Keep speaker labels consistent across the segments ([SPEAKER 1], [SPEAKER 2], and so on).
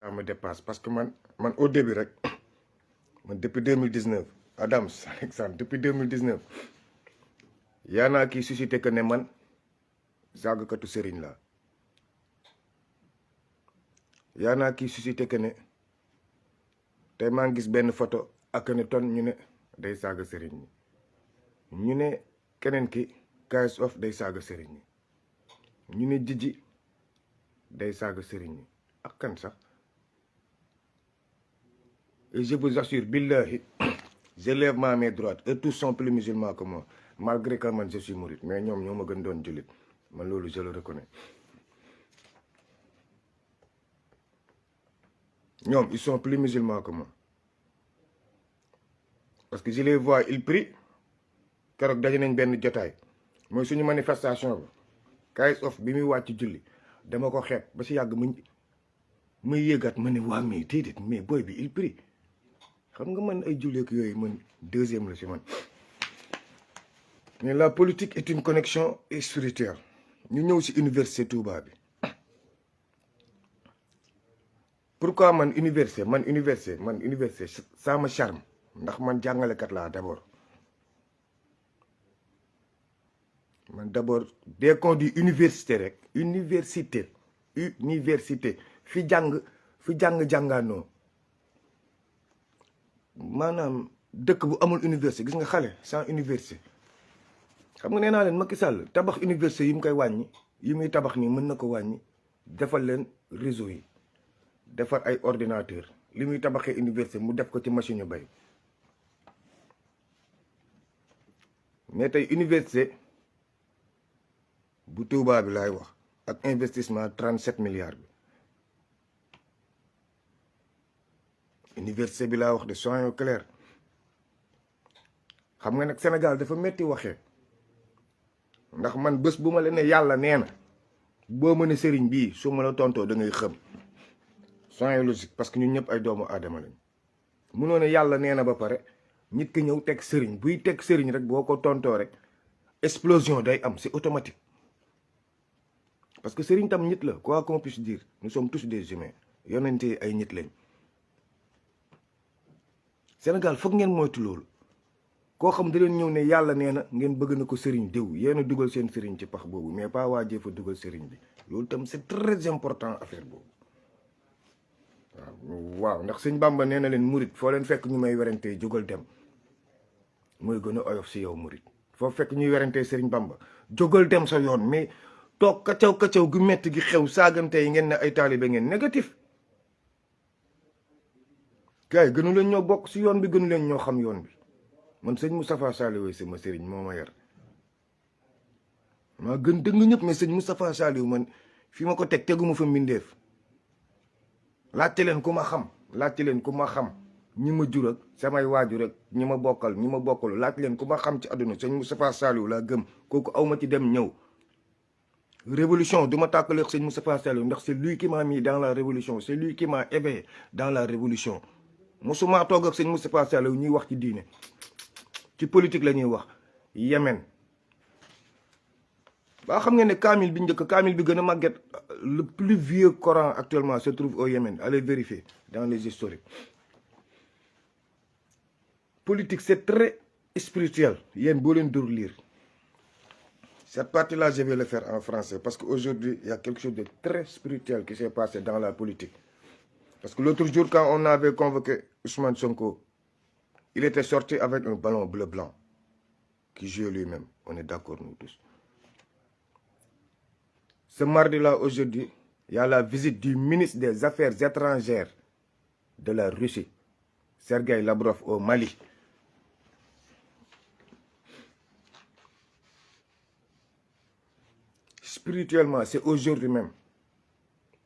[SPEAKER 1] ça me dépasse parce que man au début rek man depuis 2019 Adams Alexandre depuis 2019 yaa naa kii suscité que ne man saagakatu sëriñ la yaa naa kii suscité que ne tey maa ngi gis benn photo ak ne ton ñu ne day saaga sëriñ ñi ñu ne keneen ki KS of day saaga sëriñ ñi ñu ne Jiji day saaga sëriñ ñi ak kan sax et je vous assure billahi je lève ma main droite eux tous sont plus musulmans que moi malgré que man je suis mouride mais ñoom ñoo ma gën doon jullit man loolu je le reconnais ñoom ils sont plus musulmans que moi parce que je les vois ils prient keroog daje nañ benn jotaay mooy suñu manifestation ba KS of bi muy wàcc julli dama ko xeeb ba si yàgg muy yéegaat ma ne waa mais déedéet mais booy bi il prie xam nga man ay julleek yooyu man deuxième la si man mais la politique est une connexion spirituelle ñu ñëw si université Touba bi pourquoi man université ça me charme ndax man jàngalekat laa d'abord man d'abord dès qu'on dit université rek université fi jàngaanoo maanaam dëkk bu amul université gis nga xale sans université xam nga nee naa leen Macky Sall tabax université yi mu koy wàññi yi muy tabax nii mën na ko wàññi defal leen réseau yi defar ay ordinateur li muy tabaxee université mu def ko ci machine yu bay mais tey université bu Touba bi laay wax ak investissement 37 milliards bi université bi laa wax de soyons clairs xam nga nag Sénégal dafa metti waxee ndax man bés bu ma la ne yàlla nee na boo mën a sëriñ bii su ma la tontoo da ngay xëm soyons logique parce que ñun ñëpp ay doomu aadama lañ munoo ne yàlla nee na ba pare nit ki ñëw teg sëriñ buy teg sëriñ rek boo ko tontoo rek explosion day am c'est automatique parce que sëriñ tam nit la quoi qu'on puisse dire nous sommes tous des humains yonente ay nit lañ Sénégal foog ngeen moytu loolu koo xam da leen ñëw ne yàlla nee na ngeen bëgg na ko sëriñ diw yéen a dugal seen sëriñ ci pax boobu mais pas waa jëfa dugal sëriñ bi loolu tam c'est très important affaire boobu waaw ndax sëñ Bamba nee na leen murit foo leen fekk ñu may werantee jógal dem mooy gën a oyof si yow murit foo fekk ñuy werantee sëriñ Bamba jógal dem sa yoon mais toog kacaw gu metti gi xew saagante yi ngeen ne ay taalibe ngeen négatif gars yi gënu leen ñoo bokk si yoon bi gënu leen ñoo xam yoon bi man sëñ Moustapha Saliou sama sëriñ moo ma yar maa gën dëgg ñëpp mais sëñ Moustapha Saliou man fi ma ko teguma fa mbindeef laajte leen ku ma xam ñi ma jur ak samay waajur ak ñi ma bokkal laajte leen ku ma xam ci àdduna sëñ Moustapha Saliou laa gëm kooku aw ma ci dem ñëw révolution du ma tàkkale sëñ Moustapha Saliou ndax c'est lui qui m'a mis dans la révolution c'est lui qui m'a éveillé dans la révolution mosuma toog ak sëñ Moustapha Saliou ñuy wax ci diine ci politique la ñuy wax Yémen ba xam ngeen ne kaamil bi njëkk kaamil bi gën a màgget le plus vieux Coran actuellement se trouve au Yémen allez vérifier dans les historiques politique c'est très spirituel yéen boo leen dur lire cette partie-là je vais le faire en français parce qu'aujourd'hui il y a quelque chose de très spirituel qui s'est passé dans la politique parce que l'autre jour quand on avait convoqué Ousmane Sonko il était sorti avec un ballon bleu-blanc qui jouait lui-même on est d'accord nous tous. Ce mardi-là, aujourd'hui, il y a la visite du ministre des Affaires étrangères de la Russie, Sergueï Lavrov, au Mali. Spirituellement, c'est aujourd'hui même.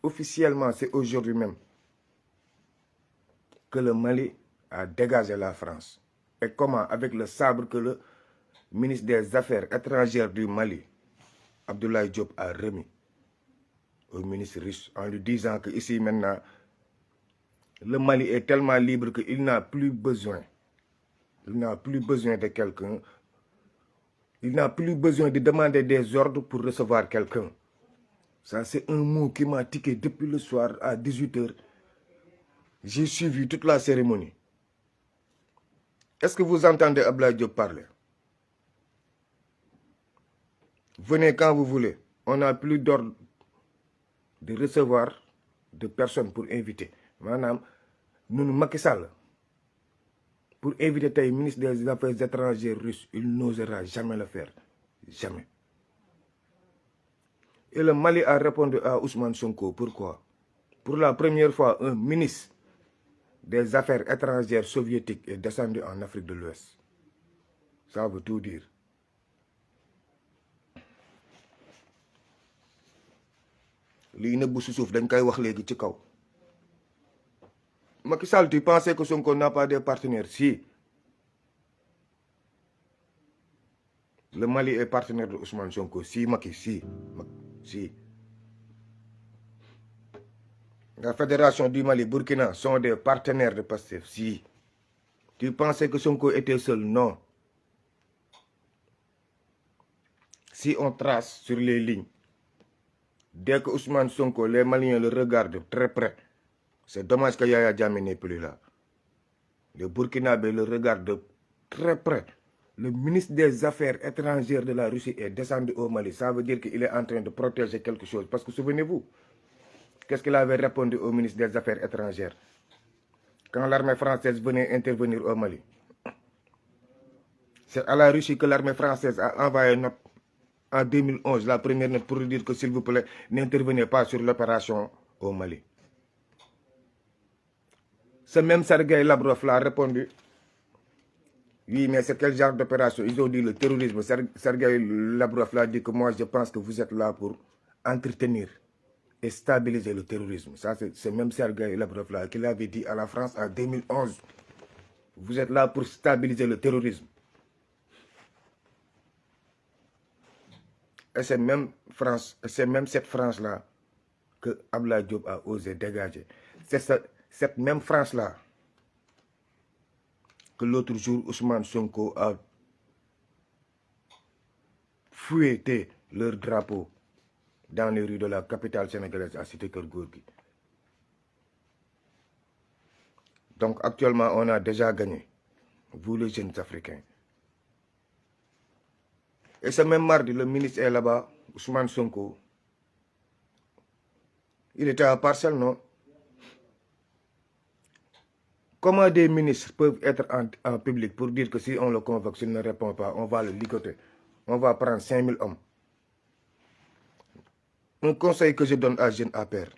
[SPEAKER 1] Officiellement, c'est aujourd'hui même que le Mali a dégagé la France. Et comment? Avec le sabre que le ministre des Affaires étrangères du Mali, Abdoulaye Diop, a remis au ministre russe en lui disant que ici maintenant le Mali est tellement libre qu'il n'a plus besoin de quelqu'un, il n'a plus besoin de demander des ordres pour recevoir quelqu'un. Ça c'est un mot qui m'a tiqué depuis le soir à 18h. J'ai suivi toute la cérémonie. Est-ce que vous entendez Abdoulaye Diop parler? Venez quand vous voulez. On n'a plus d'ordre de recevoir de personnes pour inviter. Madame, nous, Macky Sall, pour inviter le ministre des Affaires étrangères russe, il n'osera jamais le faire. Jamais. Et le Mali a répondu à Ousmane Sonko. Pourquoi? Pour la première fois, un ministre des Affaires étrangères soviétiques est descendu en Afrique de l'Ouest. Ça veut tout dire. Li nëbbu si suuf dañ koy wax léegi ci kaw. Macky Sall, tu pensais que Sonko n'a pas de partenaires? Si. Le Mali est partenaire de Ousmane Sonko. Si, Macky, si. Si. La Fédération du Mali, Burkina sont des partenaires de Pastef. Si. Tu pensais que Sonko était seul? Non. Si on trace sur les lignes, dès que Ousmane Sonko, les Maliens le regardent très près, c'est dommage que Yaya Jammeh n'est plus là. Les Burkinabés le regardent de très près. Le ministre des Affaires étrangères de la Russie est descendu au Mali. Ça veut dire qu'il est en train de protéger quelque chose. Parce que souvenez-vous, qu'est-ce qu'il avait répondu au ministre des Affaires étrangères quand l'armée française venait intervenir au Mali? C'est à la Russie que l'armée française a envoyé une note en 2011, la première note pour dire que s'il vous plaît, n'intervenez pas sur l'opération au Mali. Ce même Sergueï Lavrov l'a répondu. Oui, mais c'est quel genre d'opération? Ils ont dit le terrorisme. Sergueï Lavrov l'a dit que moi, je pense que vous êtes là pour entretenir et stabiliser le terrorisme. Ça, c'est même Sergueï Lavrov là qui l'avait dit à la France en 2011. Vous êtes là pour stabiliser le terrorisme. Et c'est même cette France-là que Abdoulaye Diop a osé dégager. C'est cette même France-là que l'autre jour, Ousmane Sonko a fouetté leur drapeau dans les rues de la capitale sénégalaise à Cité Keur Gorgui. Donc actuellement, on a déjà gagné, vous les jeunes Africains. Et ce même mardi, le ministre est là-bas, Ousmane Sonko. Il était à Parcelles, non? Comment des ministres peuvent être en public pour dire que si on le convoque, s'il ne répond pas, on va le ligoter. On va prendre 5000 hommes. Un conseil que je donne à Jeune APR.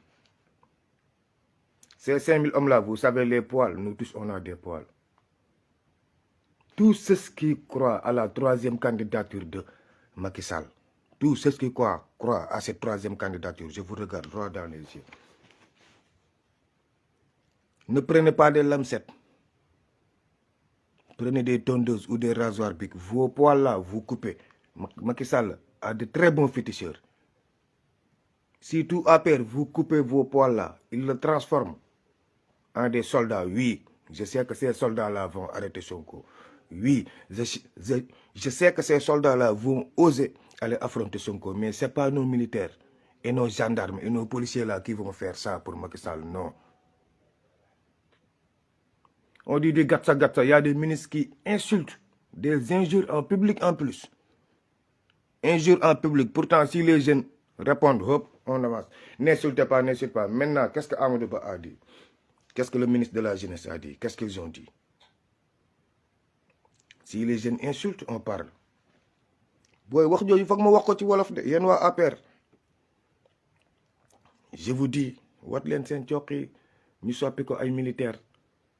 [SPEAKER 1] Ces 5000 hommes-là, vous savez, les poils, nous tous, on a des poils. Tous ceux qui croient à la troisième candidature de Macky Sall, tous ceux qui croient à cette troisième candidature, je vous regarde droit dans les yeux. Ne prenez pas des lamsettes. Prenez des tondeuses ou des rasoirs bics. Vos poils là, vous coupez. Macky Sall a de très bons féticheurs. Si tout APR, vous coupez vos poils là, il le transforme en des soldats. Oui, je sais que ces soldats-là vont arrêter Sonko. Oui, je sais que ces soldats-là vont oser aller affronter Sonko. Mais ce n'est pas nos militaires et nos gendarmes et nos policiers là qui vont faire ça pour Macky Sall. Non. On dit des gatsa gatsa. Il y a des ministres qui insultent, des injures en public en plus. Injures en public. Pourtant, si les jeunes répondent, hop, on avance. N'insultez pas, n'insultez pas. Maintenant, qu'est-ce que Amadou Ba a dit? Qu'est-ce que le ministre de la Jeunesse a dit? Qu'est-ce qu'ils ont dit? Si les jeunes insultent, on parle. Boy, il faut que je wax ko ci wolof de yéen waa APR. Je vous dis, wat leen seen cooq yi ñu soppi ko ay militaire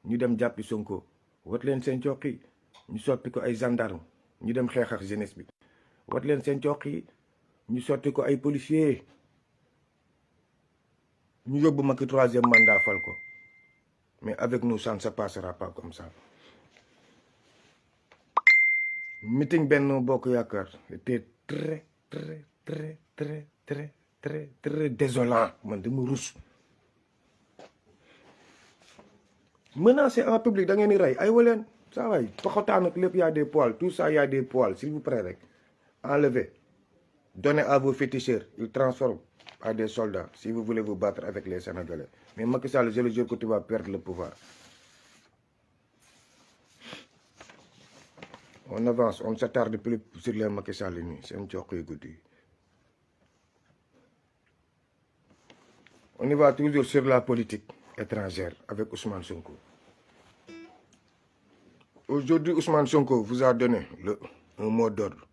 [SPEAKER 1] ñu dem jàppi Sonko. Wat leen seen cooq yi ñu soppi ko ay gendarme ñu dem xeex ak jeunesse bi. Wat leen seen cooq yi ñu sotti ko ay policier ñu yóbbu Macky troisième mandat fal ko. Mais avec nous, ça ne se passera pas comme ça. Meeting Benno Bokk Yaakaar était très désolant. Man dama rus. Menacé en public, da ngeen di rey ay waleen saa waay toxotaan ak lépp y a des poils, tout ça y a des poils, s'il vous plaît rek. Enlevez. Donnez à vos féticheurs, ils transforment à des soldats si vous voulez vous battre avec les Sénégalais. mais Macky Sall je le jure que tu vas perdre le pouvoir. On avance, on ne s'attarde plus sur les Macky Sall nii seen jox yu guddi. On y va toujours sur la politique étrangère avec Ousmane Sonko. Aujourd'hui, Ousmane Sonko vous a donné un mot d'ordre.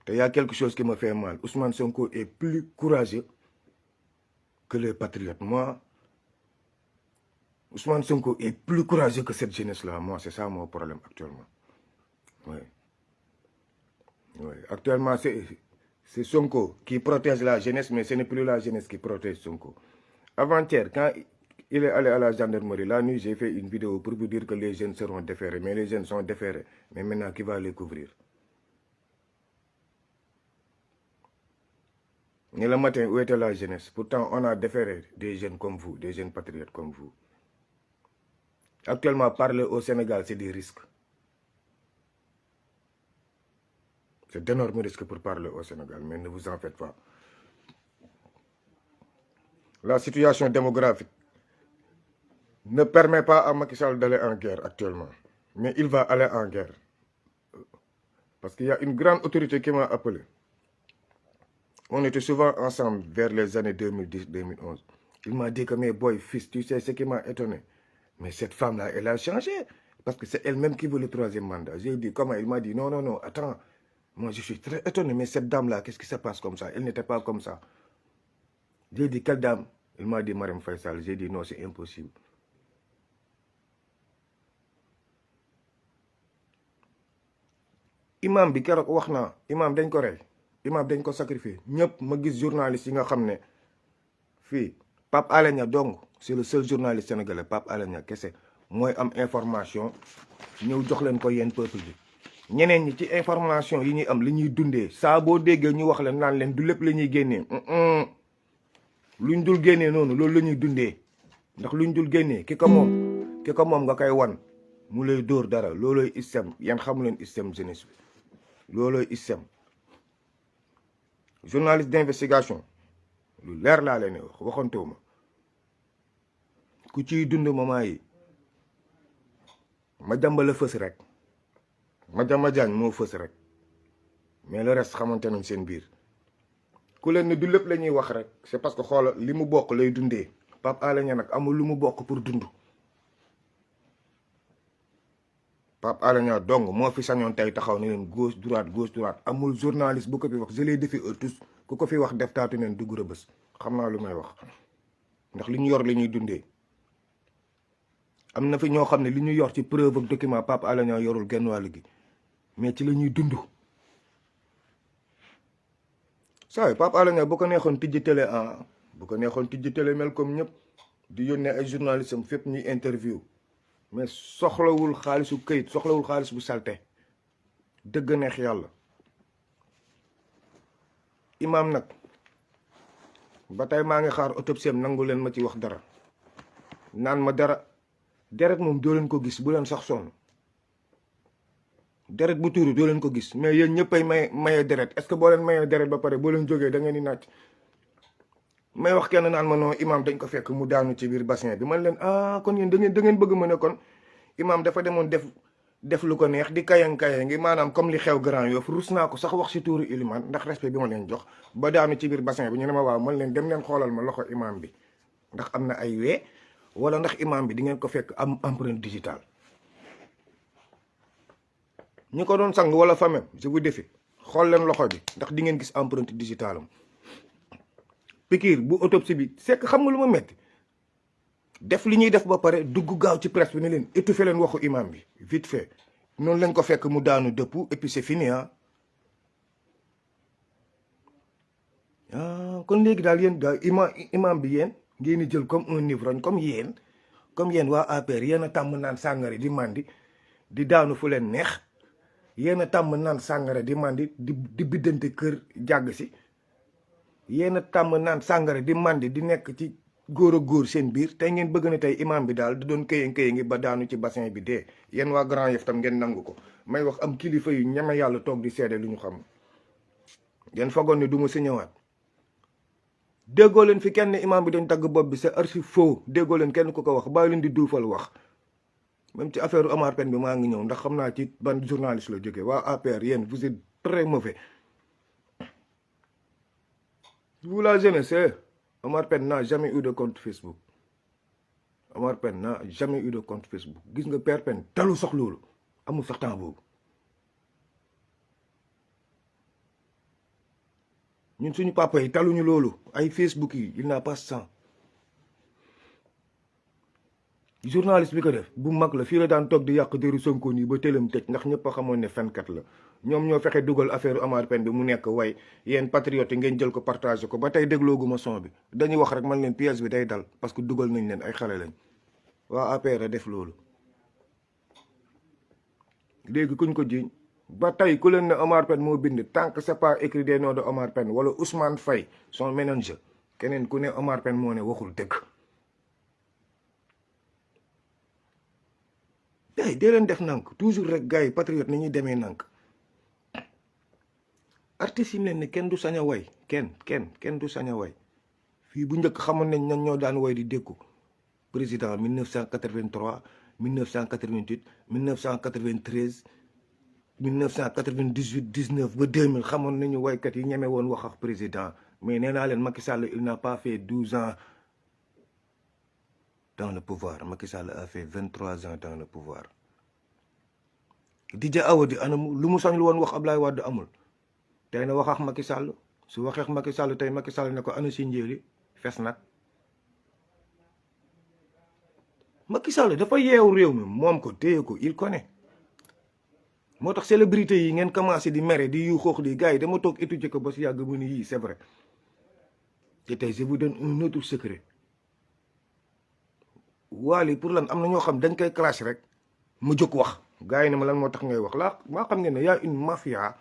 [SPEAKER 1] Il y a quelque chose qui me fait mal. Ousmane Sonko est plus courageux que les patriotes. Moi, Ousmane Sonko est plus courageux que cette jeunesse-là. Moi, c'est ça mon problème actuellement. Oui. Oui. Actuellement, c'est Sonko qui protège la jeunesse, mais ce n'est plus la jeunesse qui protège Sonko. Avant-hier, quand il est allé à la gendarmerie, la nuit, j'ai fait une vidéo pour vous dire que les jeunes seront déférés. Mais les jeunes sont déférés. Mais maintenant, qui va les couvrir? Et le matin, où était la jeunesse? Pourtant, on a déféré des jeunes comme vous, des jeunes patriotes comme vous. Actuellement, parler au Sénégal, c'est des risques. C'est d'énormes risques pour parler au Sénégal, mais ne vous en faites pas. La situation démographique ne permet pas à Macky Sall d'aller en guerre actuellement. Mais il va aller en guerre. Parce qu'il y a une grande autorité qui m'a appelé. On était souvent ensemble vers les années 2010-2011. Il m'a dit que mes boys, fils, tu sais ce qui m'a étonné. Mais cette femme-là, elle a changé. Parce que c'est elle-même qui veut le troisième mandat. J'ai dit comment? Il m'a dit non, non, non, attends. Moi, je suis très étonné. Mais cette dame-là, qu'est-ce qui se passe comme ça? Elle n'était pas comme ça. J'ai dit quelle dame? Il m'a dit Marième Faye Sall. J'ai dit non, c'est impossible. Imam bi keroog wax naa imam dañ ko rey imam dañ ko sacrifié ñëpp ma gis journaliste yi nga xam ne fii Pape Alé Niang dong c'est le seul journaliste sénégalais Pape Alé Niang kese mooy am information ñëw jox leen ko yéen peuple bi. ñeneen ñi ci information yi ñuy am li ñuy dundee saa boo déggee ñu wax leen naan leen du lépp la ñuy génnee luñ dul génnee noonu loolu la ñuy dundee ndax luñ dul génnee ki ko moom nga koy wan mu lay dóor dara loolooy système yan xamu leen système jeunesse bi. loolooy ISEM journaliste d'investigation lu leer laa leen wax waxantewu ma ku ciy dund moment yi ma jàmbale fës rek ma jàmba jaañ moo fës rek mais le reste xamante nañ seen biir ku leen ne du lépp la ñuy wax rek c'est parce que xoola li mu bokk lay dundee Pape Alé Niang nag amul lu mu bokk pour dund Pape Alé Niang dong moo fi sañoon tey taxaw ne leen gauche droite amul journaliste bu ko fi wax je les défie eux tous ku ko fi wax def taatu neen dugg Rebeuss xam naa lu may wax ndax li ñu yor li ñuy dundee am na fi ñoo xam ne li ñu yor ci preuve ak document Pape Alé Niang yorul genn wàll gi mais ci la ñuy dund saa Pape Alé Niang bu ko neexoon tijji télé bu ko neexoon tijji télé mel comme ñëpp di yónnee ay journalistes am fépp ñuy interview mais soxlawul xaalisu këyit soxlawul xaalis bu salte dëgg neex yàlla imam nag ba tey maa ngi xaar autopsie am nangu leen ma ci wax dara naan ma dara deret moom doo leen ko gis bu leen sax sonn deret bu tuuru doo leen ko gis mais yéen ñëppay maye deret est-ce que boo leen mayee deret ba pare boo leen jógee da ngeen di naaj may wax kenn naan ma non imam dañ ko fekk mu daanu ci biir bassin bi man leen kon yéen da ngeen bëgg ma ne kon imam dafa demoon def lu ko neex di kayang ngi maanaam comme li xew Grand Yoff rus naa ko sax wax si tuuru iliman ndax respect bi ma leen jox ba daanu ci biir bassin bi ñu ne ma waaw man leen dem leen xoolal ma loxo imam bi ndax am na ay wee wala ndax imam bi di ngeen ko fekk am empreinte digitale ñi ko doon sang wala famem je vous défie xool leen loxo bi ndax di ngeen gis empreinte digitale am piqûre bu autopsie bi sekk xam nga lu ma metti def li ñuy def ba pare dugg gaaw ci presse bi ne leen étouffé leen waxu imam bi vite fait noonu lañ ko fekk mu daanu dëpp et puis c'est fini kon léegi daal yéen daal imam bi yéen ngeen di jël comme un ivrogne comme yéen waa APR yéen a tàmm naan sàngara di mandi di daanu fu leen neex yéen a tàmm naan sàngara di mandi di biddante kër jàgg si yéen a tàmm naan sàngara di mandi di nekk ci góor a góor seen biir tey ngeen bëgg na tey imam bi daal di doon këye ngi ba daanu ci bassin bi dee yéen waa Grand Yoff tam ngeen nangu ko may wax am kilifa yu ñeme yàlla toog di seede lu ñu xam ngeen fagoon ne du ma si ñëwaat déggoo leen fi kenn imam bi dañ tagg bopp bi c'est archi faux déggoo leen kenn ku ko wax bàyyi leen di duufal wax même ci affaire Omar Pène bi maa ngi ñëw ndax xam naa ci ban journaliste la jógee waa APR yéen vous êtes très mauvais. Vous la jeunesse, Omar Pène n'a jamais eu de compte Facebook. Omar Pène n'a jamais eu de compte Facebook gis nga Père Pène talu sax loolu amul sax temps boobu ñun suñu papa yi taluñu loolu ay Facebook yi il n'a pas ça. Journaliste bi ko def bu mag la fii la daan toog di yàq déru Sonko nii ba tëlam tëj ndax ñëpp a xamoon ne fenkat la ñoom ñoo fexe dugal affaire Omar Pène bi mu nekk way yéen patriotes yi ngeen jël ko partagé ko ba tey déglooguma son bi dañuy wax rek man leen pièce bi day dal parce que dugal nañ leen ay xale lañ waa APR a def loolu. léegi kuñ ko jiiñ ba tey ku leen ne Omar Pène moo bind tant que c'est pas écrit des noms de Omar Pène wala Ousmane Faye son manager keneen ku ne Omar Pène moo ne waxul dëgg. tey dee leen def nank toujours rek gars yi patriote ni ñuy demee nank artistes yi leen ne kenn du sañ a way kenn du sañ a way fii bu njëkk xamoon nañ ñan ñoo daan way di dékku président 1983 1988 1993 1998 19 ba 2000 xamoon nañu waykat yi ñeme woon wax ak président mais nee naa leen Macky Sall il n'a pas fait 12 ans dans le pouvoir. Macky Sall a fait 23 ans dans le pouvoir. Didier Awadi anam lu mu sañul woon wax Ablaye Wade amul tey na wax ak Macky Sall su waxee ak Macky Sall tey Macky Sall ne ko ana si njéeli fes nag Macky Sall dafa yeewu réew mi moom ko téye ko il connaît moo tax célébrité yi ngeen commencé di mere di yu xoox di gars yi dama toog étudier ko ba si yàgg mu ni yii c'est vrai te tey je vous donne un autre secret Wally pour lan am na ñoo xam dañ koy clash rek mu jóg wax gars yi ne ma lan moo tax ngay wax laa maa xam ngeen ne y a une mafia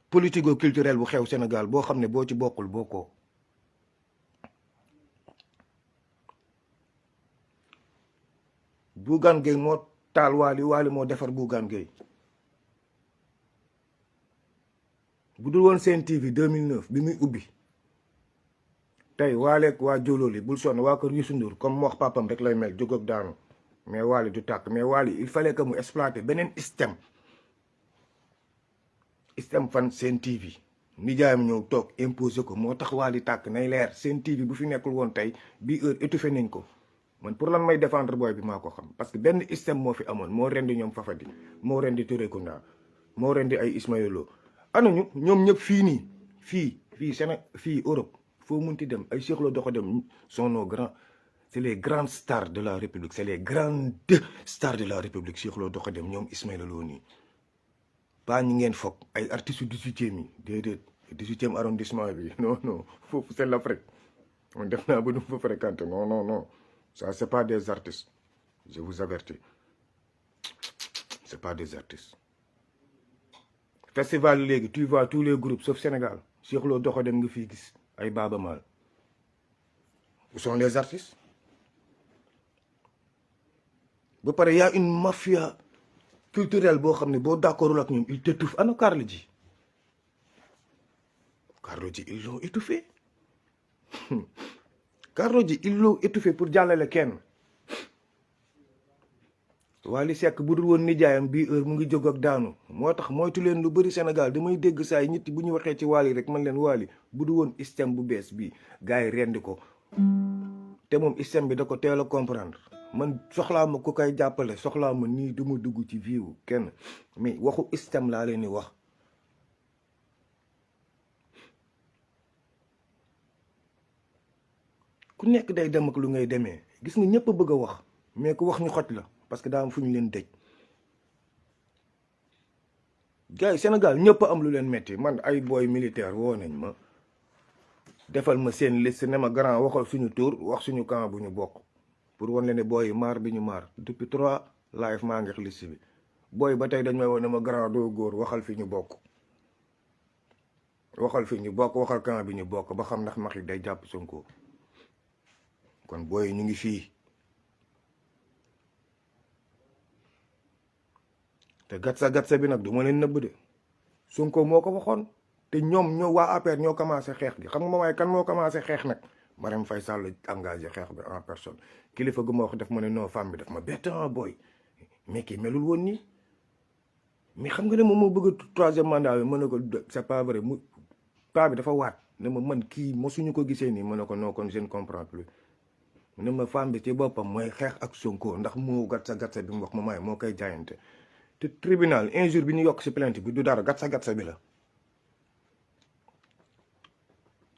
[SPEAKER 1] politico-culturelle bu xew Sénégal boo xam ne boo ci bokkul bokkoo Bougane Gueye moo taal Wally moo defar Bougane Gueye bu dul woon Sen TV 2009 bi muy ubbi tey Wally ak waa Jololi bul sonn waa kër Youssou Ndour comme mu wax papam rek lay mel jóg ak daanu mais Wally du tàkk mais Wally il fallait que mu exploiter beneen système fan Sen TV nijaayam ñëw toog imposer ko moo tax Wally tàkk nay leer Sen TV bu fi nekkul woon tey bii heure étouffé nañ ko man pour lan may défendre booy bi maa ko xam parce que benn système moo fi amoon moo rendi ñoom Fafadi moo rendi Touré Kunda moo rendi ay Ismaïla Lo anañu ñoom ñëpp fii nii fii Sénégal fii Europe foo munti dem ay Cheikh Lo doxa dem sont nos grands c'est les grandes stars de la République c'est les grandes stars de la République Cheikh Lo doxa dem ñoom Ismaïla Lo nii pas ñi ngeen foog ay artistes yu 18e yi déedéet 18e arrondissement bi non foofu c'est l'Afrique man def naa ba du fa fréquenter non ça c'est pas des artistes je vous avertis c'est pas des artistes festival léegi tu vois tous les groupes sauf Sénégal Cheikh Lo doxa dem nga fii gis ay Baaba Maal où sont les artistes ba pare y a une mafia culturelle boo xam ne boo d'accordul ak ñoom il t'étouffe ana Carlou D ils l'ont étouffé Carlou D ils l'ont étouffé pour jàllale kenn Wally Seck bu dul woon nijaayam bii heure mu ngi jóg ak daanu moo tax moytu leen lu bëri Sénégal damay dégg saa yi nit bu ñu waxee ci Wally rek man leen Wally bu dul woon système bu bees bi gars yi rendi ko te moom système bi da ko teel a comprendre man soxlaa ma ku koy jàppale soxlaa ma nii du ma dugg ci viwu kenn mais waxu système laa leen di wax ku nekk day dem ak lu ngay demee gis nga ñëpp a bëgg a wax mais ku wax ñu xoj la parce que daa am fu ñu leen dëj gars yi Sénégal ñëpp am lu leen metti man ay booy militaire woo nañ ma defal ma seen liste ne ma grand waxal suñu tour wax suñu camp bu ñu bokk pour wan leen ne booy yi maar bi ñu maar depuis 3 live maa ngi liste bi booy ba tey dañ may woon ne ma grand doo góor waxal fi ñu bokk waxal camp bi ñu bokk ba xam ndax Macky day jàpp Sonko kon booy yi ñu ngi fii te gatsa bi nag du ma leen nëbb de Sonko moo ko waxoon te ñoom ñoo waa APR ñoo commencé xeex gi xam nga waaye kan moo commencé xeex nag Marème Faye Sall engagé xeex bi en personne kilifa gu ma wax def ma ne non femme bi daf ma bett booy mais kii melul woon nii mais xam nga ne moom moo bëgg a troisième mandat bi mën na ko c'est pas vrai mu paa bi dafa waat ne ma man kii mosuñu ko gisee nii mën na ko non kon je ne comprends plus ne ma femme bi ci boppam mooy xeex ak Sonko ndax moo gatsa bi mu wax ma maay moo koy jaayante te tribunal injure bi ñu yokk si plainte bi du dara gatsa bi la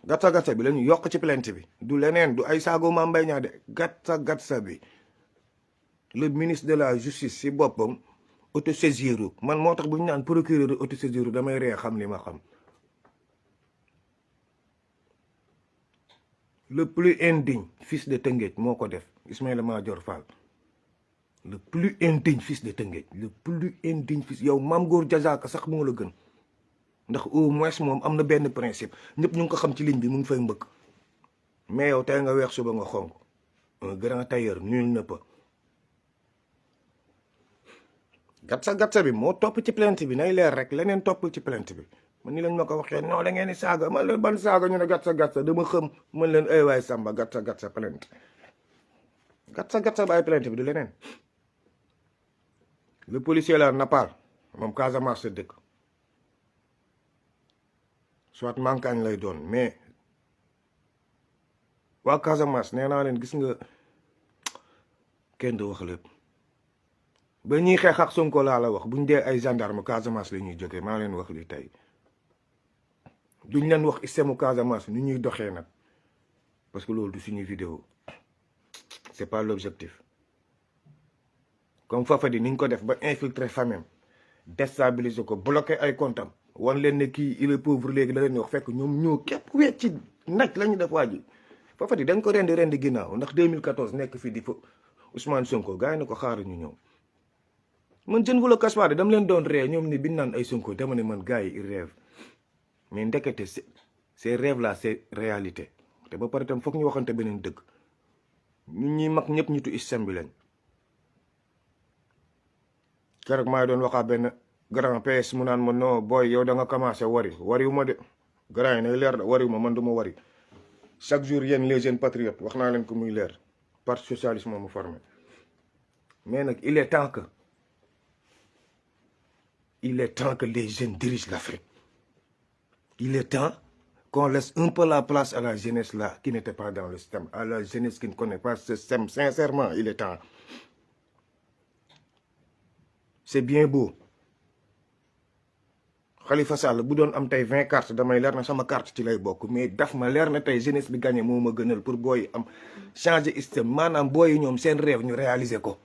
[SPEAKER 1] gatsa bi la ñu yokk ci plainte bi du leneen du ay saago Mame Mbaye Niang de gatsa bi le ministre de la justice si boppam autosaisiru man moo tax bu ñu naan procureur autosaisiru damay ree xam li ma xam le plus indigne fils de Tëngéej moo ko def Ismaïla Madior Fall le plus indigne fils de Tëngéej le plus indigne fils yow Mame Gor Diazaka sax moo la gën ndax au moins moom am na benn principe ñëpp ñu ngi ko xam ci ligne bi mu ngi fay mbëkk mais yow tey nga weex suba nga xonk un grand tailleur nul ne peut gatsa bi moo topp ci plainte bi nay leer rek leneen topp ci plainte bi man ni lañ ma ko waxee non da ngeen di saaga man leen ban saaga ñu ne gatsa dama xam man leen ay waay samba gatsa plainte gatsa ba ay plainte bi du leneen le policier la Napal moom Casamance sa dëkk soit mankaañ lay doon mais waa Casamance nee naa leen gis nga kenn du wax lépp ba ñuy xeex ak Sonko laa la wax buñ dee ay gendarme Casamance la ñuy jógee maa leen wax li tey duñ leen wax système Casamance ni ñuy doxee nag parce que loolu du suñuy vidéo c'est pas l'objectif comme Fafadi niñ ko def ba infiltrer famille déstabiliser ko bloquer ay comptam wan leen ne kii il est pauvre léegi la leen wax fekk ñoom ñoo képp weet ci nag la ñu def waa ji Fafadi dañ ko rendi ginnaaw ndax 2014 nekk fii di fa Ousmane Sonko gars yi na ko xaar ñu ñëw man je ne vous le cache pas dama leen doon ree ñoom ni biñ naan ay Sonko dama ne man gars yi ils rêvent mais ndekete ces rêves là c'est réalité te ba pare tam foog ñu waxante beneen dëgg ñun ñi mag ñëpp ñitu système bi lañ keroog maa doon waxaa benn grand PS mu naan ma non booy yow da nga commencé wariwu ma de grand yi nay leer da wariwu ma man du ma wari chaque jour yéen les jeunes patriotes wax naa leen ko muy leer parti socialiste moo ma formé mais nag il est temps que les jeunes dirigent l'Afrique il est temps qu'on laisse un peu la place à la jeunesse là qui n'était pas dans le système à la jeunesse qui ne connaît pas ce système sincèrement il est temps c'est bien beau Khalifa Sall bu doon am tey 20 cartes damay leer na sama carte ci lay bokk mais daf ma leer na tey jeunesse bi gagné moo ma gënal pour booy am changer système maanaam booy yi ñoom seen rêve ñu réaliser ko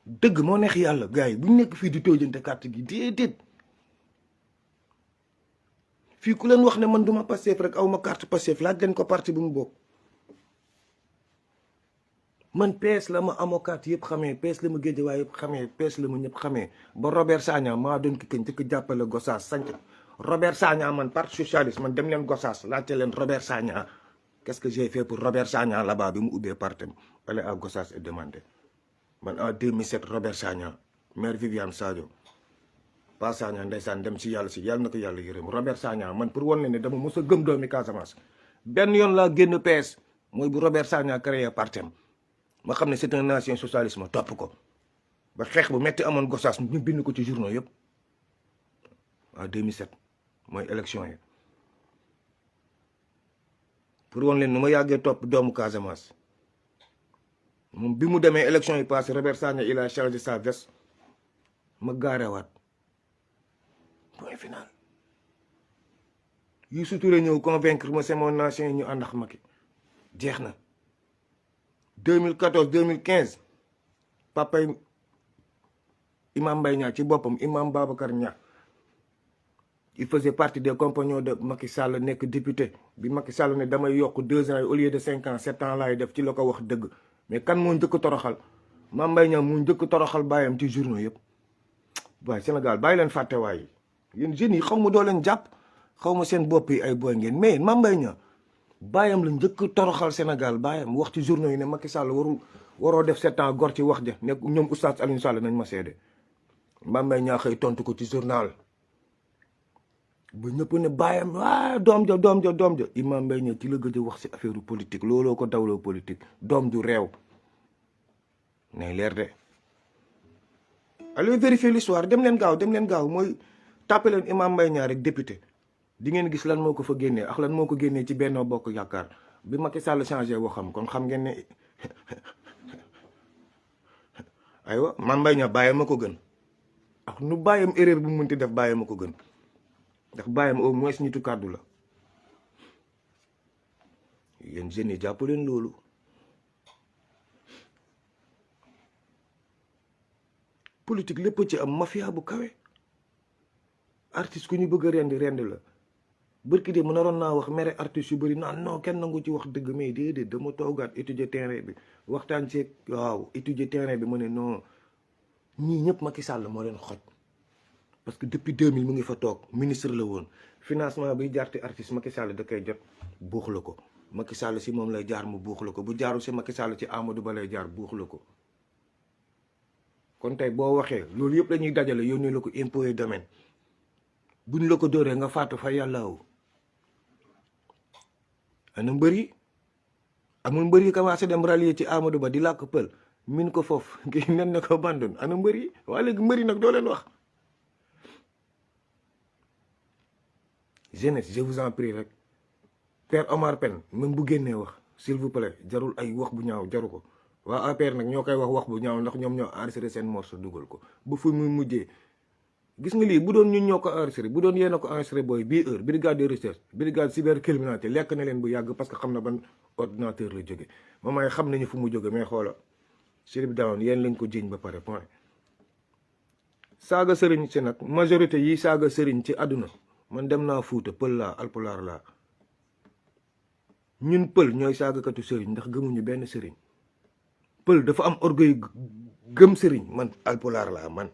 [SPEAKER 1] dëgg moo neex yàlla gars yi bu ñu nekk fii di tóojante carte gi déedéet fii ku leen wax ne man duma Pastef rek aw ma carte Pastef laaj leen ko parti bu mu bokk man PS la ma avocat yëpp xamee PS la ma Guédiawaye yëpp xamee PS la ma ñëpp xamee ba Robert Sagna maa doon ki kañ njëkk jàppale Gossas sanc Robert Sagna man parti socialiste man dem leen Gossas laajte leen Robert Sagna qu'est-ce que j'ai fait pour Robert Sagna là-bas bi mu ubbee parti aller à Gossas et demander man en 2007 Robert Sagna maire Viviane Sadio pas Sagna ndeysaan dem si yàlla na ko yàlla yërëm Robert Sagna man pour wan leen ne dama mos a gëm doomi Casamance benn yoon laa génn PS mooy bu Robert Sagna créé partem ma xam ne c'est un ancien socialiste ma topp ko ba xeex bu metti amoon Gossas ñu bind ko ci journaux yëpp en 2007 mooy élection yi pour wan leen nu ma yàggee topp doomu Casamance moom bi mu demee élection yi passé Robert Sagna il a changé sa veste ma gaarewaat point final Youssou Touré ñëw convaincre ma c'est mon ancien ñu ànd ak Macky jeex na 2014 2015 papa Imam Mbaye Niang ci boppam Imam Babacar Niang il faisait partie des compagnons de Macky Sall nekk député bi Macky Sall ne damay yokk 2 ans au lieu de 5 ans 7 ans laay def ci la ko wax dëgg mais kan moo njëkk toroxal Mame Mbaye Niang moo njëkk toroxal bàyyam ci journaux yëpp waaye Sénégal bàyyi leen fàtte waaye yéen jeunes yi xaw ma doo leen jàpp xaw ma seen bopp yi ay boy ngeen mais Mame Mbaye Niang bàyyam la njëkk toroxal Sénégal bàyyam wax ci journaux yi ne Macky Sall waroo def 7 ans gor ci wax ja ne ñoom oustaz Alioune Sall nañ ma seede Mame Mbaye Niang xëy tontu ko ci journal ba ñëpp ne bàyyam doom ja Imam Mbaye Niang ci la gëj a wax si affaire politique looloo ko dawloo politique doom du réew nay leer de allez vérifier l'histoire dem leen gaaw mooy tàppe leen Imam Mbaye Niang rek député di ngeen gis lan moo ko fa génnee ak lan moo ko génnee ci Benno Bokk Yaakaar bi Macky Sall changé waxam kon xam ngeen ne aywa Mame Mbaye Niang bàyyam ma ko gën ak nu bàyyam erreur bu mu mënti def bàyyam ma ko gën ndax bàyyam au moins nitu kàddu la yéen jeunes yi jàpp leen loolu politique lépp ci am mafia bu kawe artiste ku ñu bëgg a rendi la bërki de mu naroon naa wax mere artiste yu bëri naan non kenn nangu ci wax dëgg mais déedéet dama toogaat étudier terrain bi waxtaan ci waaw étudier terrain bi mu ne non ñii ñëpp Macky Sall moo leen xoj parce que depuis 2000 mu ngi fa toog ministre la woon financement biy jaar ci artiste Macky Sall da koy jot buux la ko Macky Sall si moom lay jaar mu buux la ko bu jaarul si Macky Sall ci Amadou Ba lay jaar buux la ko kon tey boo waxee loolu yëpp lañuy dajale yónnee la ko impôt et domaine buñ la ko dóoree nga faatu fa yàllaaw ana mbër yi amul mbër yi commencé dem rallier ci Amadou Ba di làkk pël min ko foofu ngi nen na ko bandon ana mbër yi waaye léegi mbër yi nag doo leen wax jeunesse je vous en prie rek Père Omar Pène même bu génnee wax s'il vous plaît jarul ay wax bu ñaaw jaru ko waa APR nag ñoo koy wax bu ñaaw ndax ñoom ñoo enregistré seen morceau dugal ko ba fu muy mujjee gis nga lii bu doon ñun ñoo ko enregistré bu doon yéen a ko enregistré booy bii heure brigade de recherche brigade cybercriminalité lekk na leen bu yàgg parce que xam na ban ordinateur la jóge mamay xam nañu fu mu jóge mais xoola Chérif Dawn yéen lañ ko jiñ ba pare point saaga sëriñ si nag majorité yi saaga sëriñ ci àdduna man dem naa Fuuta pël laa alpulaar laa ñun pël ñooy saagakatu sëriñ ndax gëmuñu benn sëriñ pël dafa am orgueil gëm sëriñ man alpulaar laa man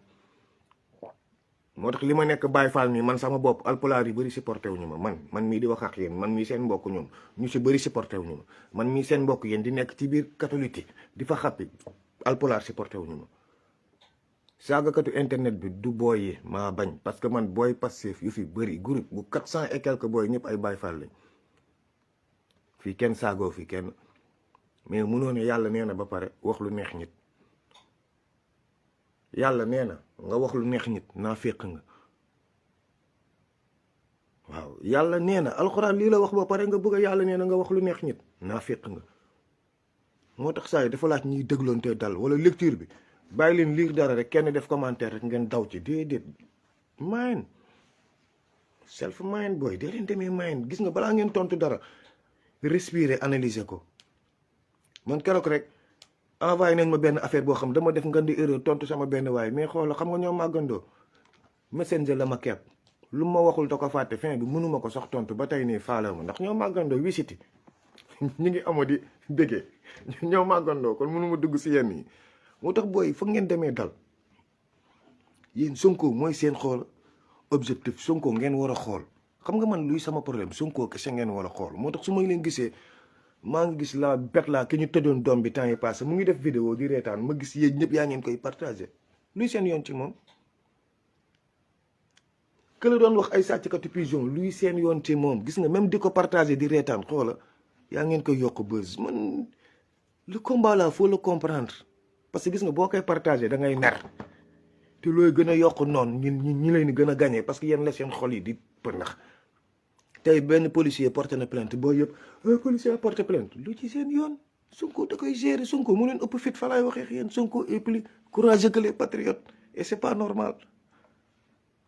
[SPEAKER 1] moo tax li ma nekk Baye Fall nii man sama bopp alpulaar yi bëri supporté wuñu ma man mii di wax ak yéen man mii seen mbokk ñoom ñu si bëri supporté wuñu ma man mii seen mbokk yéen di nekk ci biir catholique di fa xappi alpulaar supporté wuñu ma saagakatu internet bi du booy yi maa bañ parce que man booy Pastef yu fi bëri groupe bu 400 et quelques booy ñëpp ay Baye Fall lañ fii kenn saagoo fii kenn mais mënoo ne yàlla nee na ba pare wax lu neex nit yàlla nee na nga wax lu neex nit naa féq nga waaw yàlla nee na alxuraan lii la wax ba pare nga bëgg a yàlla nee na nga wax lu neex nit naa féq nga moo tax saa yi dafa laaj ñuy dégloonte dal wala lecture bi bàyyi leen lire dara rek kenn def commentaire rek ngeen daw ci déedéet mind self mind booy dee leen demee mind gis nga balaa ngeen tontu dara respirer analyser ko man keroog rek envoyé nañ ma benn affaire boo xam dama def nga di erreur tontu sama benn waay mais xoola xam nga ñoo màggandoo messenger la ma kepp lu ma waxul da ko fàtte fin bi mënuma ko sax tontu ba tey nii faale ma ndax ñoo màggandoo wisiti ñu ngi amoo di déggee ñoo màggandoo kon mënuma dugg si yenn yi moo tax booy foog ngeen demee dal yéen Sonko mooy seen xool objectif Sonko ngeen war a xool xam nga man luy sama problème Sonko kese ngeen war a xool moo tax su ma leen gisee maa ngi gis la bet la ki ñu tëjoon doom bi temps yi passé mu ngi def vidéo di reetaan ma gis yéen ñëpp yaa ngeen koy partagé luy seen yoon ci moom que la doon wax ay sàcckatu pigeon luy seen yoon ci moom gis nga même di ko partagé di reetaan xoola yaa ngeen koy yokk buzz man le combat là faut le comprendre parce que gis nga boo koy partagé da ngay mer te looy gën a yokk noonu ñi leen gën a gagné parce que yéen la seen xol yi di pëndax tey benn policier porté na plainte boo yëpp policier porté plainte lu ci seen yoon Sonko da koy gérer Sonko mu leen ëpp fit fa laay waxee yéen Sonko est plus courageux que les patriotes et c'est pas normal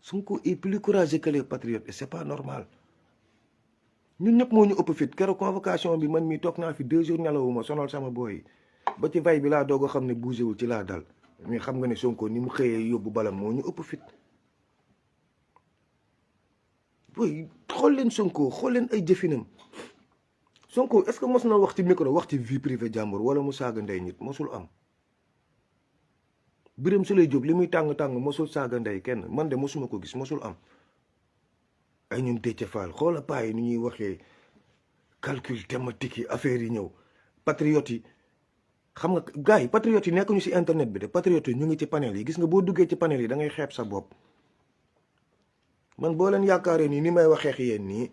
[SPEAKER 1] Sonko est plus courageux que les patriotes et c'est pas normal ñun ñëpp moo ñu ëpp fit keroog convocation bi man mii toog naa fi 2 jours nelawuma sonal sama boy yi ba ci vay bi laa doog a xam ne bougé wul ci laa dal mais xam nga ne Sonko ni mu xëyee yóbbu balam moo ñu ëpp fit boy xool leen Sonko xool leen ay jëfinam Sonko est-ce que mos na wax ci micro wax ci vie privée jàmbur wala mu saaga ndey nit mosul am Birame Souleye Diop li muy tàng-tàng mosul saaga ndey kenn man de mosuma ko gis mosul am ay ñun Déthié Fall xoola paa yi ni ñuy waxee calcul thématique yi affaire yi ñëw patriotes yi xam nga gars yi patriotes yi nekkuñu si internet bi de patriotes yi ñu ngi ci panel yi gis nga boo duggee ci panel yi da ngay xeeb sa bopp man boo leen yaakaaree nii ni may waxee yéen nii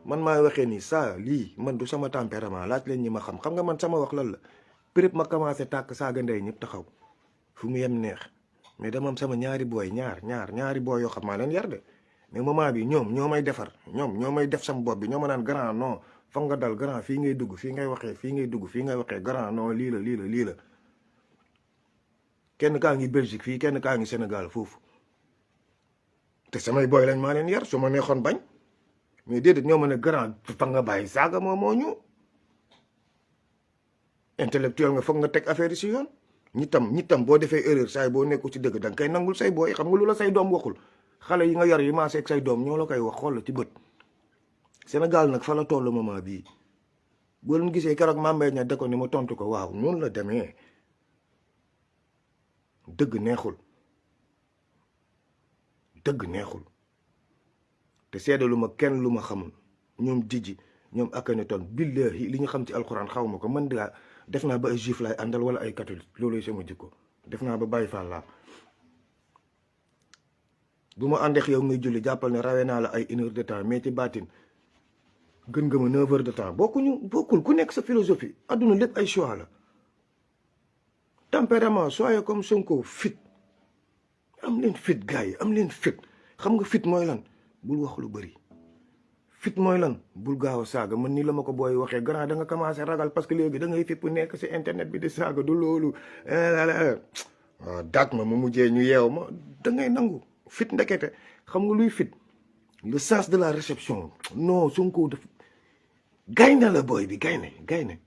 [SPEAKER 1] man maay waxee nii saa lii man du sama tempérament laaj leen ñi ma xam nga man sama wax lan la prép ma commencé tàkk saaga ndey ñëpp taxaw fu mu yem neex mais dama am sama ñaari booy ñaari booy yoo xam maa leen yar de mais moment bi ñoom ñoo may defar ñoo may def sama bopp bi ñoo ma naan grand non foog nga dal grand fii ngay dugg fii ngay waxee fii ngay dugg fii ngay waxee grand non lii la kenn kaa ngi Belgique fii kenn kaa ngi Sénégal foofu te samay booy lañ maa leen yar su ma neexoon bañ mais déedéet ñoo ma ne grand fa nga bàyyi saaga moo ñu intellectuel nga foog nga teg affaire yi si yoon ñi tam boo defee erreur saay boo nekku ci dëgg danga koy nangul say booy xam nga lu la say doom waxul xale yi nga yar yi maaseeg say doom ñoo la koy wax xool la ci bët Sénégal nag fa la tollu moment bii boo leen gisee keroog Mambay ña da ko ni ma tontu ko waaw noonu la demee dëgg neexul te seedalu ma kenn lu ma xamul ñoom Jiji ñoom Akhenaton billahi li ñu xam ci alxuraan xaw ma ko man daa def naa ba ay juif laay àndal wala ay catholique loolu sama jikko def naa ba bàyyi fa laa bu ma àndeex yow ngay julli jàppal ne rawee naa la ay 1 heure de temps mais ci baatin gën nga ma 9 heures de temps bokkul ku nekk sa philosophie adduna lépp ay choix la tempérament soyez comme Sonko fit am leen fit gars yi am leen fit xam nga fit mooy lan bul wax lu bëri fit mooy lan bul gaaw a saaga man nii la ma ko booy waxee grand da nga commencé ragal parce que léegi da ngay fipp nekk si internet bi di saaga du loolu waaw daat ma mujjee ñu yeew ma da ngay nangu fit ndekete xam nga luy fit le sens de la réception non Sonko daf gaynde la booy bi gaynde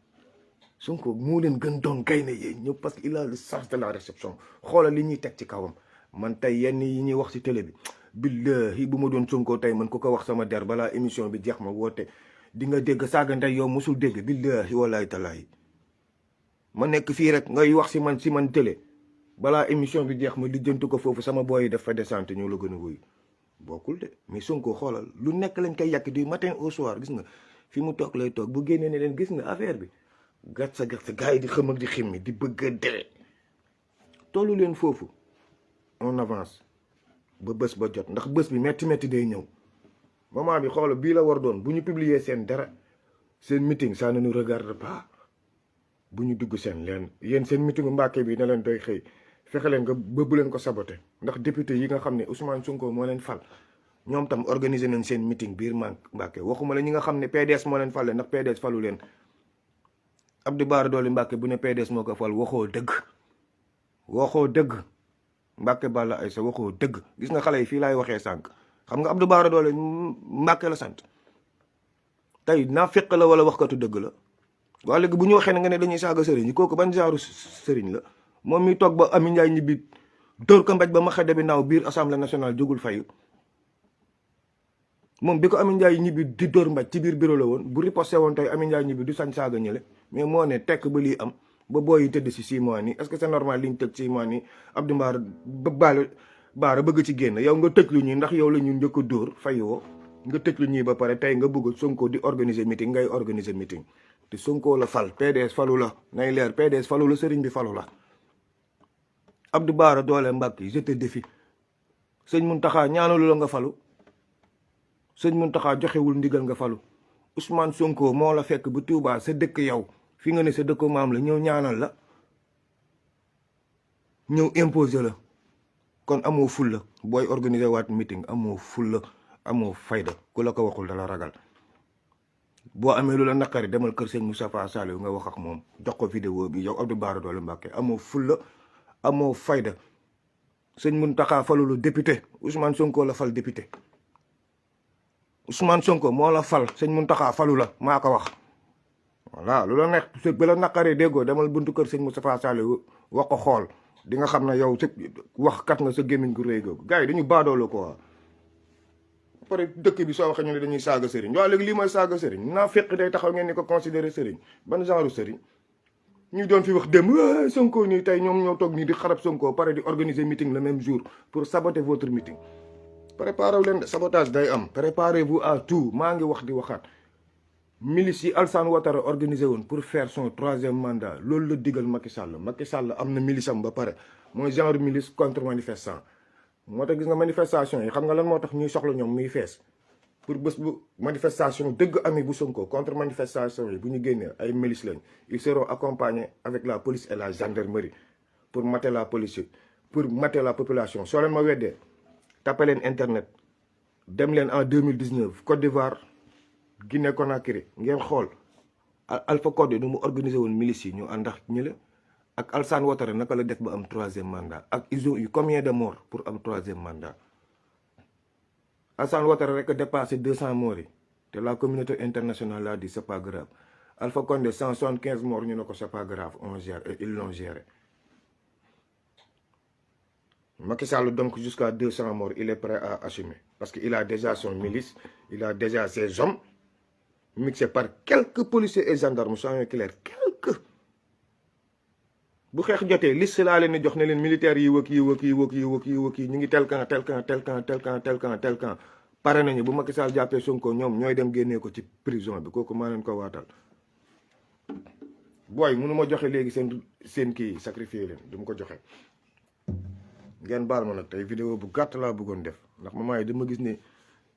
[SPEAKER 1] Sonko moo leen gën doon gaynde yéen ñëpp parce que il a le sens de la réception xoolal li ñuy teg ci kawam man tey yenn yi ñuy wax ci télé bi billahi bu ma doon Sonko tey man ku ko wax sama der balaa émission bi jeex ma woote di nga dégg saaga ndey yow mosul dégg billahi wallahi talaay ma nekk fii rek ngay wax si man télé balaa émission bi jeex ma lijjantu ko foofu sama booy yi def fa descente ñoo la gën a wuyu bokkul de mais Sonko xoolal lu nekk lañ koy yàq du matin au soir gis nga fi mu toog lay toog bu génnee ne leen gis nga affaire bi gàtt sa gars yi di xam ak di ximmi di bëgg a dee tollu leen foofu on avance ba bés ba jot ndax bés bi metti day ñëw moment bi xoolal bii la war doon bu ñu publier seen dara seen meeting ça ne nous regarde pas bu ñu dugg seen leen yéen seen meeting Mbàkke bi ne leen doy xëy fexe leen nga bu leen ko saboté ndax député yi nga xam ne Ousmane Sonko moo leen fal ñoom tam organiser nañ seen meeting biir Mbàkke waxuma la ñi nga xam ne PDS moo leen fal ndax PDS falu leen Abdou Bara Dolly Mbàkke bu ne PDS moo ko fal waxoo dëgg Mbàkke Balla Aysa waxoo dëgg gis nga xale yi fii laay waxee sànq xam nga Abdou Bara Dolly Mbàkke la sant tey naa fekk la wala waxkatu dëgg la waa léegi bu ñu waxee ne nga ne dañuy saaga sëriñ yi kooku ban genre sëriñ la moom mi toog ba Amy Ndiaye ñibbi dóor ko mbéj ba ma xedde bi naaw biir assemblée nationale jógul fayu moom bi ko Amy Ndiaye ñibbi di dóor mbéj ci biir bureau la woon bu riposté woon tey Amy Ndiaye ñibbi du sañ saaga ñële mais moo ne tekk ba lii am ba booy yi tëdd si 6 mois nii est-ce que c'est normal li ñu tëj 6 mois nii Abdou Bara bëgg ci génn yow nga tëj lu ñuy ndax yow la ñu njëkk a dóor fayoo nga tëj lu ñuy ba pare tey nga bëgg Sonko di organiser meeting ngay organiser meeting te Sonko la fal PDS falu la nay leer PDS falu la sëriñ bi falu la Abdou Bara Dolly Mbàkke je te défie sëñ Mountakha ñaanalu la nga falu sëñ Mountakha joxewul ndigal nga falu Ousmane Sonko moo la fekk bu Touba sa dëkk yow fi nga ne sa dëkku maam la ñëw ñaanal la ñëw imposer la kon amoo ful la booy organiser waat meeting amoo ful la amoo fayda ku la ko waxul dala ragal boo amee lu la naqari demal kër sëñ Moustapha Saliou nga wax ak moom jox ko vidéo bi yow Abdou Bara Dolly Mbàkke amoo ful la amoo fayda sëñ Mountakha falu la député Ousmane Sonko la fal député Ousmane Sonko moo la fal sëñ Mountakha falu la maa ko wax voilà lu la neex su ba la naqaree déggoo demal buntu kër sëñ Moustapha Saliou wax ko xool di nga xam ne yow sa wax kat nga sa gémmiñ gu rëy googu gars yi dañu baadoolo quoi pare dëkk bi soo waxee ñu ne dañuy saaga sëriñ waaw léegi lii mooy saaga sëriñ naa fekk day taxaw ngeen ni ko considéré sëriñ ban genre sëriñ ñu doon fi wax dem Sonko nii tey ñoom ñoo toog nii di xarab Sonko pare di organiser meeting le même jour pour saboter votre meeting préparez leen de sabotage day am préparez-vous à tout maa ngi wax di waxaat milice yi Alassane Ouattara organisé woon pour faire son 3e mandat loolu la digal Macky Sall. Macky Sall am na milice am ba pare mooy genre milice contre manifestant moo tax gis nga manifestation yi xam nga lan moo tax ñuy soxla ñoom muy fees pour bés bu manifestation dëgg ami bu Sonko contre manifestation yi bu ñu génnee ay milice lañ ils seront accompagnés avec la police et la gendarmerie pour mater la police pour mater la population. soo leen ma weddee tapé leen internet dem leen en 2019 Côte d'Ivoire Guinée Conakry ngeen xool Alpha Condé nu mu organisé woon milice yi ñu ànd ak ñële ak Alassane Ouattara naka la def ba am 3e mandat ak ils ont eu combien de morts pour am 3e mandat. Alassane Ouattara rek a dépassé 200 morts yi te la communauté internationale l'a dit c'est pas grave. Alpha Condé 175 morts ñu ne ko c'est pas grave on gère et ils l'ont géré. Macky Sall donc jusqu'à 200 morts il est prêt à assumer parce que il a déjà son milice il a déjà ses hommes mixés par quelques policiers et gendarmes soyons clairs quelques. bu xeex jotee liste laa leen di jox ne leen militaires yi wëkk yi wëkk yi wëkk yi wëkk yi wëkk yi ñu ngi tel camp tel camp tel camp tel camp tel camp tel camp pare nañu bu Macky Sall jàppee Sonko ñoom ñooy dem génnee ko ci prison bi kooku maa leen ko waatal. booy mënu ma joxe léegi seen kii sacrifier leen du ma ko joxe. ngeen baal ma nag tey vidéo bu gàtt laa bëggoon def ndax moment yi dama gis ne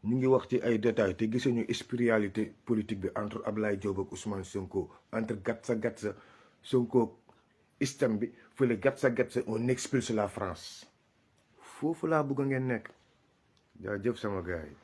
[SPEAKER 1] ñu ngi wax ci ay détails te gisuñu spiritualité politique bi entre Ablaye Diop ak Ousmane Sonko entre gatsa Sonko système bi fële gatsa on expulse la France foofu laa bëgg ngeen nekk jaajëf sama gars yi